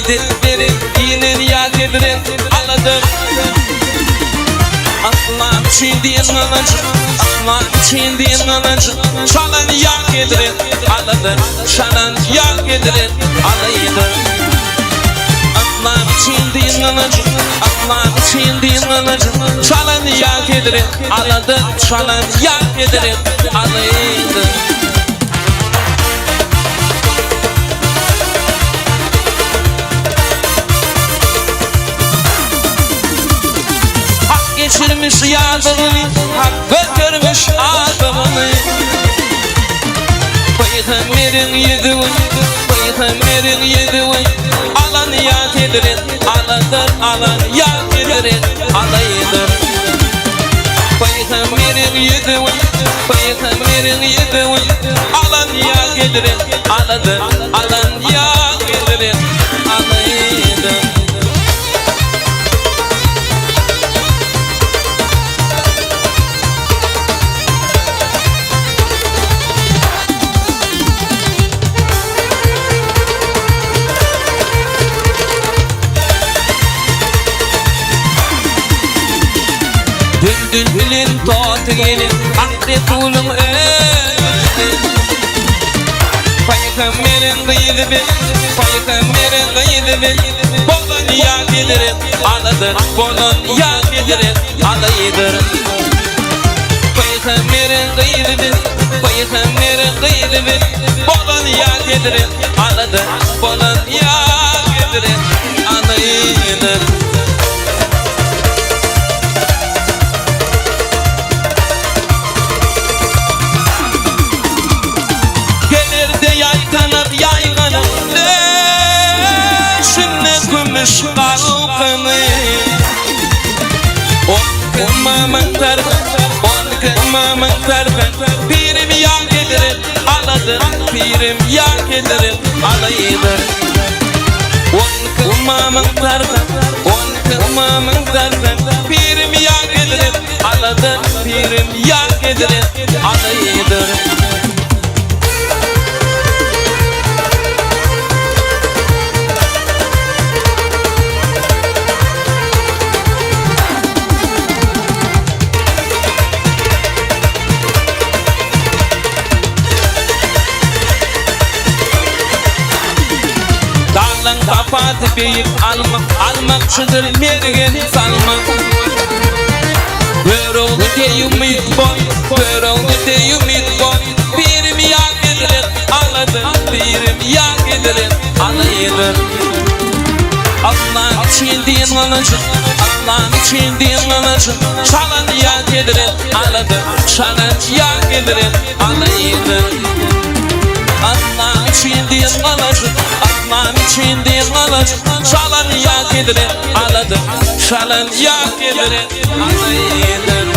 Dilberi diýnen ýa kediren aladyr. Aslan üçin diýen gylyç, Aslan üçin diýen gylyç, Çalan ýa kediren aladyr, Çalan ýa kediren alydyr. Aslan üçin diýen gylyç, Aslan üçin diýen gylyç, Çalan ýa kediren aladyr, Çalan ýa kediren alydyr. Hak geçirmiş ýazygyny, Hak götermiş adygyny. Pygamberiň ýüzügin, Pygamberiň ýüzügin, Alan ýat edilen, aladyr, alan ýat edilen, alaydyr. Pygamberiň ýüzügin, Pygamberiň ýüzügin, Alan ýat edilen, aladyr, alan ýat edilen, alaydyr. Düldül bilen toty gelin, Ak Resulyň özüne. Paýhamberiň gyzy bil, Paýhamberiň gyzy bil, Bolan ýa gelirin, aladyr, Bolan ýa gelirin, alydyr. Paýhamberiň gyzy bil, Paýhamberiň gyzy bil, Bolan ýa gelirin, aladyr, Bolan ýa gelirin, alydyr. Gelir-de ýaýkanar, ýaýganar, Döşünde kümüş galkany. On kymamyň tarpy, on kymamyň tarpy, Pirim ýa gelirin, aladyr, Pirim ýa gelirin, alydyr. On kymamyň tarpy, on kymamyň tarpy, Pirim ýa gelirin, aladyr, Pirim ýa gelirin, alydyr. Daglaň sapasy beýik alma, Almakçydyr mergen salma. Görogly deý umyt bol, Görogly deý umyt bol, Pirim ýa gelirin aladyr, Pirim ýa gelirin alydyr. Allaň üçin diýen gylyç, Allaň üçin diýen gylyç, Çalan ýa gelirin aladyr, Çalan ýa gelirin alydyr. Allaň üçin diýen gylyç, Allaň üçin diýen gylyç, Çalan ýa gelirin aladyr, Çalan ýa gelirin alydyr.